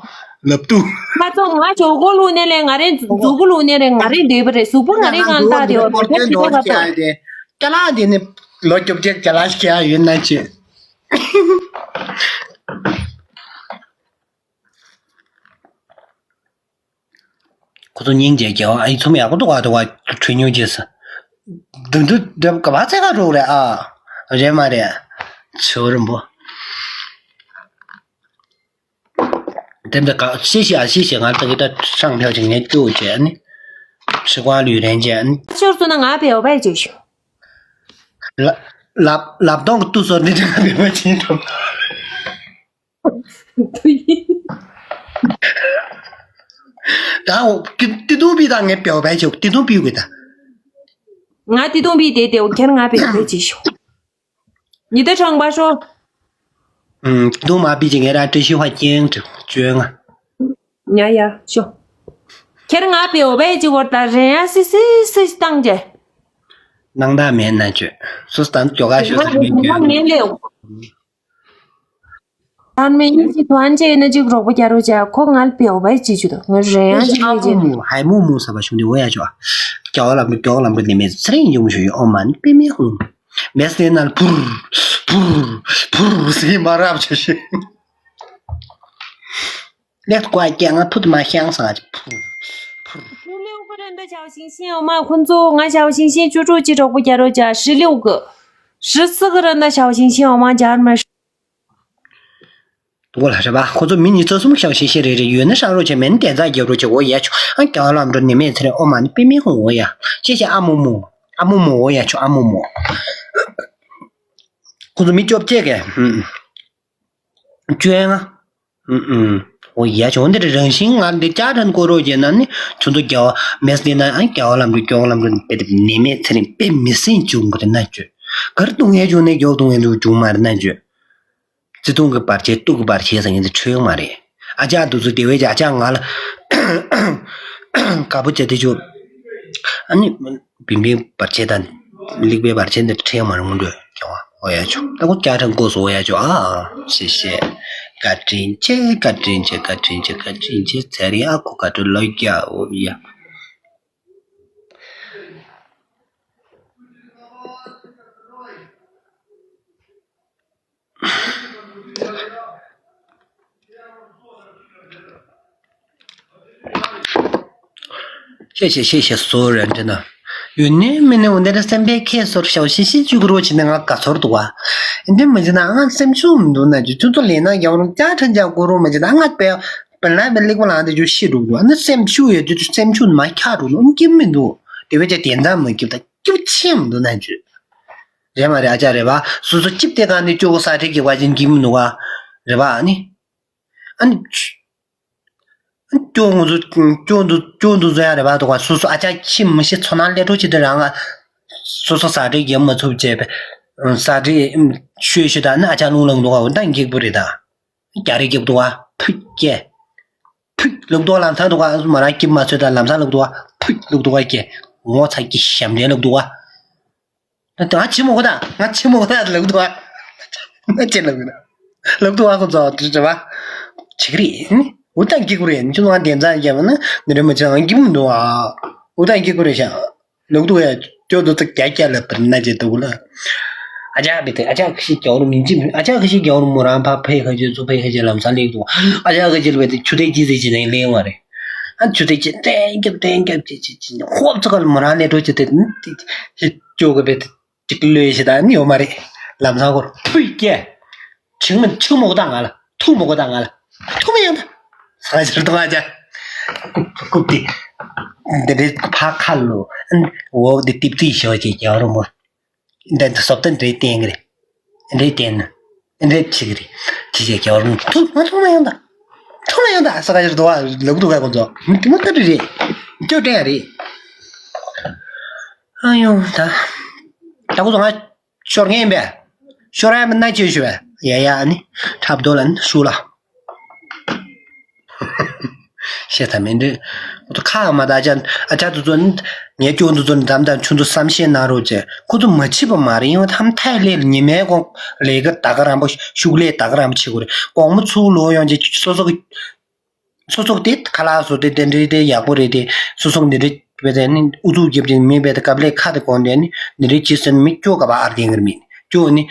ལབ་ཏུ། ཁ་ཚོ་ང་ཇོ་གོ་ལུག་ནས་ལས་ང་རེ་ཇོ་གོ་ལུག་ནས་རེ་ང་རེ་སྡོད་པ་རེད། གཟུགས་པོ་ང་རེ་ང་ལྟ་དེ་བ་མེད་ཁ་ཅི་ཐོག་ཁ་ཚོ། ཀྱ་ལ་དེ་ནི་ལོ་རྒྱོབ་ཅེ་ཀྱ་ལ་ཤི་ཡ་ཡོད་ན་ཅེ། ཁོ་ཚོ་སྙིང་རྗེ་རྒྱལ་བ་ཨ་ཡི་ཚོམ་ཡག་པོ་འདུག་ག་འདུག་ག་གྲོས་མྱོང་བྱས་སོ། དུ་དུ་དུ་ག་བ་ཚད་ག་འགྲོ་རེད་ཨ། རེད་མ་རེད། ཆོ་རིན་པོ། དེ་འདི་ག་ཤེས་ཤེས་ཨ་ཤེས་ཤེས་ང་ད་གི་ད་ཧྲང་ཕྱོགས་ཅིག་ངས་སྐྱོ་བྱས་ཨ་ནི། ཧྲི་ཀ་ལུས་རན་བྱས་ཨ་ནི། ཤོར་སོང་ན་ང་བེའུ་བེ་བྱེད་ཤོག་ལ་ལབ་ལབ་སྟོང་གི་ཏུ་སོར་འདི་འདྲ་ང་བེའུ་བེ་བྱེད་ཐུབ། ད་འོ་ཏི་ཏི་ཏུང་པི་དང་ངས་བེའུ་བེ་བྱེད་ཏི་ཏུང་པི་གི་ད། ང་ཏི་ཏུང་པི་དེ་དེ་འོ་ཁྱེར་ང་བེའུ་བེ་བྱེད་ཤོག་ཉི་ཟླ་གྲངས་པ་ཧྲོ། ཨུམ། དུང་མ་པི་ཅི་ངེ་ར་བཀྲ་ཤིས་ཧ་ཅང་བཅོས་ང་། ཉ་ཡ་ཤོ། ཁྱེར་ང་པེའོ་བེ་ཅི་བོར་ད་རེ་ཡ་སི་སི་སི་བཏང་རྗེ། སྣང་དག་མེད་ན་བཅོས། སུ་སྟན་ཀྱོ་ག་ཤོ་སི་མེད་ང་ཀྱོ། ངེ་ལེའོ། ཐར་མེ་ཡིན་ཅི་ཐོན་ཅེ་ན་ཅིག་རོགས་པ་རྒྱ་རོ་ཅ་ཁོ་ང་པེའོ་བེ་ཅི་ཅུ་ད་ང་རེ་ཡ་ཅི་ཨ་མུ་མུ་ཧའི་མུ་མུ་ས་བ་ཤུང་དི་འོ་ཡ་ཅོ། ཀྱོ་ལམ་རུ་ཀྱོ་ལམ་རུ་ནི་མེ་ཚེ་རིང་ཡོང་ཤོ་ཡོ་ཨོ་མ་ནི་པེ་མེ་ཧུང་། མེ་སི་ནལ་ཕུར་ཕུར་ཕུར་ཟི་མ་རབ་ཆ་ཤི། ལེགས་ཀོ་ཀྱང་ང་ཕུད་མ་ཤང་སང་ཕུར་ཕུར། ཧྲི་ལིའུ་གི་ར་འདི་ཞའོ་ཞིང་ཞིང་འོ་མ་ཁོ་ཚོ་ང་ཞའོ་ཞིང་ཞིང་ཅུ་ཀྲུ་ཅི་གྲོགས་པོ་རྒྱ་རོ་ཅ་ཧྲི་ལིའུ་གི། ཧྲི་སི་གི་ར་འདི་ཞའོ་ཞིང་ཞིང་འོ་མ་ཇར་མ། དུ་གོ་ལ་རེ་བ་ཁོ་ཚོ་མི་ཉི་ཚོ་གསུམ་ཞའོ་ཞིང་ཞིང་རེ་རེ་ཡོད་ན་ཧྲང་རོ་ཆེ་མེན་བསྟན་རྩ་རྒྱབ་རོ་ཆེ་འོ་ཡ་ཆོ་ཨ་ཀྱང་ལམ་འགྲོ་ནི་མེད་ཚེ་རེ་ཨོ་མ་ནི་པི་མི་ཧུང་འོ་ཡ་ཅེ་ཤེ་ཨ་མོ་མོ་ཨ་མོ་མོ་འོ་ཡ་ཆོ་ཨ་མོ་མོ། ཁོ་ཚོ་མི་བཅོ་བརྒྱད་གས། ཨུམ། བཅོ་ལྔ། ཨུམ་ཨུམ། འོ་ཡ་ཆོ་འདིར་རང་བཞིན་ང་འདི་ཅག་ཁྲན་ཀོ་རོ་རྗེས་ན་ནི་ཁྱོད་ཚོ་རྒྱ་བ་མེས་འདི་ན་ཨ་རྒྱ་བ་ལམ་འགྲོ་སྐྱོང་ལམ་འགྲོ་དཔེ་དེ་ནི་མེད་ཚེ་རིང་དཔེ་མི་སེམས་བྱུང་གི་རེད་ན་བཅོས། གར་གཏོང་ཡས་བྱུང་ནས་རྒྱ་བ་གཏོང་ཡས་འདུག་བྱུང་མ་རེད་ན་བཅོས། བརྩེ་དུང་གི་བར་ཆད་སྡུག་གི་བར་ཆད་ཟེར་མཁན་དེ་འཕྲོད་ཡོང་མ་རེད། ཨ་ཅག་འདུག་ཚུལ་དེ་བས་ཀྱི་ཨ་ཅག་ང་ལ་དགའ་པོ་བྱས་ཏེ་ཆོག་ཨ་ནི་བིན་བིན་བར་ཆད་དང་ལིག་པའི་བར་ཆད་འདི་འཕྲོད་ཡོང་མ་རེད་ངོ་འདྲ་ཡོང་བ་འོ་ཡ་ཆོག་ད་ཁོ་སྐྱ་ཁྲ་མགོ་སོ་འོ་ཡ་ཆོག་ཨ་ཨ་ཤེས་ཤེས། བཀའ་དྲིན་ཆེ་བཀའ་དྲིན་ཆེ་བཀའ་དྲིན་ཆེ་བཀའ་དྲིན་ཆེ་ཚེ་རིང་ཨ་ཁུ་བཀའ་དྲིན་ལོ་བརྒྱ་འོ་ཡ། ཤེས་ཤེས་ཤེས་ཤེས་སོ་ར་འདྲི་ན། ཡོད་ནི་མི་ནི་འོ་འདི་འདྲ་སེམས་པའི་ཁྱེད་སོར་ཤའོ་ཤི་ཤི་བཅུག་རོགས་བྱེད་ན་ང་དགའ་ཚོར་འདུག་བ། འདི་མི་བྱེད་ན་ང་སེམས་ཤུགས་མི་འདུག་ན་རྒྱུ་ཁྱོད་ཚོ་ལས་ན་ཡང་རུང་ཅག་ཁྲ་འཇག་གོ་རོགས་མི་བྱེད་ན་ང་དཔེ་བན་ལ་མི་ལེགས་པ་ལང་དེ་རྒྱུ་ཤི་འདུག་བ་ནི་སེམས་ཤུགས་ཡོད་རྒྱུ་སེམས་ཤུགས་མ་ཁྱག་རུ་ནོ་སྐྱིད་མི་འདུག་དེ་བས་ཀྱང་དེ་འདྲ་མི་སྐྱིད་ད། སྐྱིད་ཆེན་མི་འདུག་ན་བརྗོད། རེད་མ་རེད་ཨ་ཅག་རེད་བ། སོ་སོ་སྐྱིད་དེ་གང་ནས་སྐྱོ་བོ་ས་ཁྲལ་གྱི་བ་ཅན་གྱིས་མི་འདུག་བ། རེད་བ་ཨ་ནི། ཨ་ནི། སྐྱོ་ངོ་ཚོ་སྐྱོ་འདུག་སྐྱོ་འདུག་བཟོ་ཡ་རེད་བ་འདུག་བ་སོ་སོ་ཨ་ཅག་ཁྱི་མི་ཤི་ཚོ་ནང་ལས་འཕྲོ་ཅི་དེ་རང་ང་། སོ་སོ་ས་ཁྲལ་གྱིས་མ་ཚུགས་བྱས་པས། ས་ཁྲལ་ཤོད་ཤོད་ད་ནི་ཨ་ཅག་རླུང་ལངས་འདུག་བ་འོ་ད་འགྱིག་པོ་རེད་ད། རྒྱ་རེ་རྒྱབ་འདུག་བ། ཕུད་ཀྱེ། ཕུད་ལབ་འདུག་བ་ལམ་སང་འདུག་བ་མ་རང་སྐྱིབ་མ་ཚོད་ད་ལམ་སང་ལབ་འདུག་བ། ཕུད་ལབ་འདུག་བ་ཀྱེ། ངོ་ཚ་གི་ཞབས་འདྲེན་ལབ་འདུག་བ། ད་ང་ཆི་མོ་གོ་ད་ང་ཆི་མོ་གོ་ད་ལབ་འདུག་བ། ང་ཅི་ལབ་གི་ན། ལབ་འདུག་བ་ཁོ་ཚོ་དྲི་དྲི་བ། ཆི་གི་རེད། འུ་ད་འགྱིག་གུ་རེད་ཁྱོད་ང་བདེན་ཚང་རྒྱབ་ན་འདི་འདྲ་མ་བྱེད་ང་འགྱིག་མི་འདུག་བ། འུ་ད་འགྱིག་གུ་རེད་ཤག་ལབ་འདུག་ཡ། ཅོ་དུ་ཚ་རྒྱ་རྒྱ་ལ་པར་ན་ཅེ་དུ་ལ། ཨ་ཅག་བེ་ཏེ་ཨ་ཅག་ཁི་ཤི་རྒྱ་བོར་མིན་ཅི་ཨ་ཅག་ཁི་ཤི་རྒྱ་བོར་མོ་རང་ཕ་ཕེ་ཁ་ཅེ་ཚུ་ཕེ་ཁ་ཅེ་ལམ་སང་ལེགས་དུ། ཨ་ཅག་ཁི་ཤི་ལ་བེ་ཏེ་ཆུ་ཏེ་ཅི་ཟེ་ཅི་ནེ་ལེ་མ་རེ། ཨ་ཆུ་ཏེ་ཅི་ཏེན་རྒྱབ་ཏེན་རྒྱབ་ཅི་ཅི་ཅི་ཧོབ་ཚ་ག་ལ་མོ་རང་ལེ་ཏོ་ཅི་ཏེ་ཅོ་ག་བེ་ཏེ། ཅིག་ལོས་ཞེ་དྲག་ནི་ཡོད་མ་རེད། ལམ་སང་ཁོར་ཕུད་སྐྱེ། ཆིང་མིན་ཆིང་མོ་གོ་ད་ང་ལ་ཐུག་མོ་གོ་ད་ང་ལ་ཐུག་མ་ཡང་ད། ས་ཆར་དུ་ང་ཅག་ཀུབ་ཀུབ་ཀུབ་དེ། འདི་རེད་ཕ་ཁ་ལོ། འོག་དེ་ཏིབ་ཏིབ་ཞོ་ཅེ་རྒྱ་རུ་མོ། འདི་འདི་སོབ་ཏན་རེད་བསྟན་གི་རེད། རེད་བསྟན་ན། རེད་ཆི་གི་རེད། ཅི་ཅེ་རྒྱ་རུ་མོ་ཐུག་མ་ཐུག་མ་ཡང་ད། ཐུག་མ་ཡང་ད་ས་ཆར་དུ་བ་ལབ་དུ་ག་གོ་ཚོ་དེ་མ་ད་རེད་རེད། ཅོ་དྲན་རེད། ཨ་ཡོང་ད། ད་གོ་ཚོ་ང་། ཤོར་ངེས་པས། ཤོར་ཡ་མིན་ན་ཅི་ཞུ་བས་ཡ་ཡ་ཨ་ནི་འཁྲབ་རྡོ་ལ་ནི་ཤུ་ལ། ཤེས་ཐ་མིན་འདི། ཁ་མ་ད་ཅན་ཨ་ཅག་དུ་ཚོ་ནི་ངའི་སྐྱོན་དུ་ཚོ་ནི་འཛམ་དང་ཆུ་ཚོ་བསམ་ཤེས་གནང་རོགས་བྱས་ཁོ་ཚོ་མ་བྱིས་པ་མ་རེད་ཡང་ཐམ་ཐའི་ལེ་ཉི་མའི་གོང་ལས་ཀ་ད་ག་རང་པོ་ཤུགས་ལས་ད་ག་རང་པོ་བྱེད་དགོས་རེད་དགོང་མོ་ཚུགས་ལོ་ཡོང་རྗེས་སོ་སོ་གི་སོ་སོ་དེ་ཁ་ལག་བཟོ་དེ་དེ་འདྲའི་དེ་ཡག་པོ་རེད་དེ་སོ་སོ་འདི་འདྲའི་བས་དེ་ནི་ཨུ་ཚུགས་རྒྱབ་ཀྱིན་མི་བས་དེ་ཀབ་ལས་ཁ་དེ་གོང་དེ་ནི་འདི་འདྲའི་ཅི་ཟེར་ནི་མི་སྐྱོ་ག་བ་ཨར་དེ་ངར་མིན་སྐྱོ་ནི་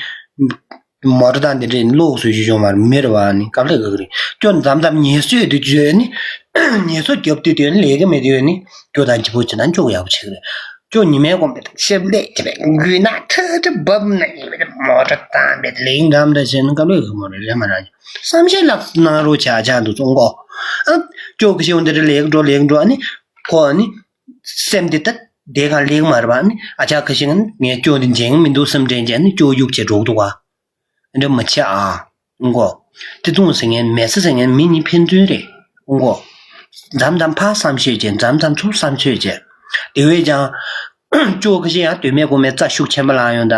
མོ་ཊ་དང་འདི་འདྲའི་གློག་བཟོ་ཞུ་ཆོག་མར་མི་རེ་བ་ནི་ཀབ་ལས་ག་གི་རེད་སྐྱོ་འཛམ་འཛམ་ཉེས་གསོད་དུ་བརྗོད་ནི་ཉེས་གསོད་རྒྱབ་དུས་དེ་ནི་ལས་ཀ་མེད་དུས་ནི་སྐྱོ་དང་ཅི་པོ་ཅི་དང་སྐྱོ་ཡག་པོ་བྱེད་གི་རེད། ཅོ་ཉི་མའི་གོང་པའི་ཤེབ་ལེ་ཅི་བས་འགུལ་ན་ཁྲ་ཁྲ་བབ་ན་ཡིན་པའི་མོ་ཊ་བཏང་བའི་ལེགས་འགྲམ་འདྲ་བྱས་ན་དཀའ་ལས་གི་མོ་རེ་རེ་མ་རང་བསམ་ཤེས་ལགས་གནང་རོགས་བྱ་ཆ་འདུག་ཙོང་གོ་ཨ་ཅོ་གི་ཤེའུ་འདི་རེ་ལེགས་འགྲོ་ལེགས་འགྲོ་ཨ་ནི་ཁོ་ཨ་ནི་སེམས་འདི་ལྟ་བདེ་གང་ལེགས་མ་རེད་པ་ཨ་ནི་ཨ་ཅག་ཁ་ཤས་ངས་ཅོ་འདི་འཇེང་མི་འདུག་སེམས་དྲན་བྱས་ཨ་ནི་ཅོ་གཡུག་བྱས་འགྲོ་གི་འདུག་ག་འདྲ་མ་བྱེད་ཨ། ཨུང་གོ། ཏི་ཏུང་ཟེར་མཁན་མེ་སི་ཟེར་མཁན་མི་གཉིས་ཕན་ཚུན་རེད། ཨུང་གོ། མཚམས་མཚམས་ཕར་བསམ་ཤེས་བྱས་མཚམས་མཚམས་ཚུར་བསམ་ཤེས་བྱས། དེ་བས་ཀྱང་། ཅོ་ཁ་ཤས་ཡང་དོན་མེད་དགོས་མེད་རྩ་ཤུགས་ཆེན་པོ་ལངས་ཡོང་ད།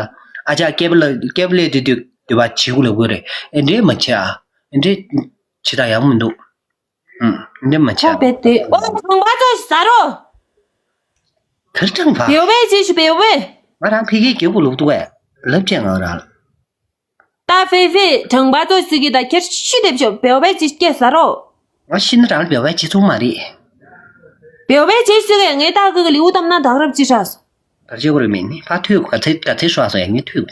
ཨ་ཅག་སྐེད་པ་ལ་སྐེད་པ་ལས་དེ་དུས་དུས་བ་བྱིའུ་ལ་དགོས་རེད། ཨེ་འདྲས་མ་བྱེད་ཨ། ཨེ་འདྲས་བྱེད་ད་ཡག་མི་འདུག་ཨུང་། ཨེ་འདྲས་མ་བྱེད་ཨ། ཁ་བེད་དེ་ཨོ་ཁང་པ་ཚོ་ཟ་རོ། ཁར་ཀྲང་ཕ། བེའུ་བེ་ཅི་ཞུ་བེའུ་བེ། ང་རང་ཕ་གིའི་རྒྱལ་པོ་ལུག་འདུག་གས། ལབ་ཅེས་ང་རང་། ད་ཧྥེ་ཧྥེ་དྲང་པ་ཚོ་ཟིག་གི་ད་ཁྱེར་ཤི་དེབ་ཤོག་བེའུ་བེ་ཅི་སྐད་ཟ་རོ། ང་ཤི་ན་རང་ལ་བེའུ་བེ་ཅི་ཚུགས་མ་རེད། བེའུ་བེ་ཅི་ཟིག་གི་ངའི་ད་གི་གི་ལིའུ་བཏབ་ན་དག་རབ་ཅི་ཧྲ་སོ། གར་བྱེད་དགོས་རེད་མིན་ནི་ཕ་ཐུག་ག་ཚེ་ག་ཚེ་ཧྲ་སོ་ཡ་ངས་ཐུག་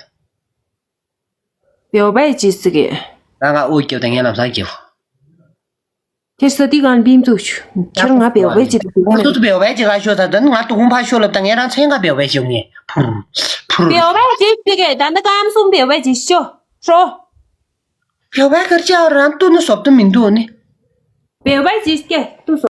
བེའུ་བེ་ཅི་ཟིག་གི་ད་ང་ཨོ་རྒྱབ་དང་ངའི་ལམ་སང་རྒྱབ། ཁྱེད་ས་དེ་གང་བིམ་ཚུགས་ཆུ། ཁྱེད་ང་བེའུ་བེ་ཅི་དུ་ང་ཚོ་ཚོ་བེའུ་བེ་ཅི་ག་ཤོ་ད་ད་ང་དུ་ཁུང་ཕ་ཤོ་ལབ་ད་ངས་རང་ཚན་ག་བེའུ་བེ་ཅི་ངས་ཕུར་ཕུར། བེའུ་བེ་ཅི་ཟེར་གི་ད་ནི་ཀམ་སུམ་བེའུ་བེ་ཅི་ཤོ་ཧྲོ། བེའུ་བེ་གར་ཅི་ཨ་རང་ཏུ་ནི་སོབ་ཏུ་མི་འདུག་ནི། བེའུ་བེ་ཅི་སྐད་ཏུ་སོ།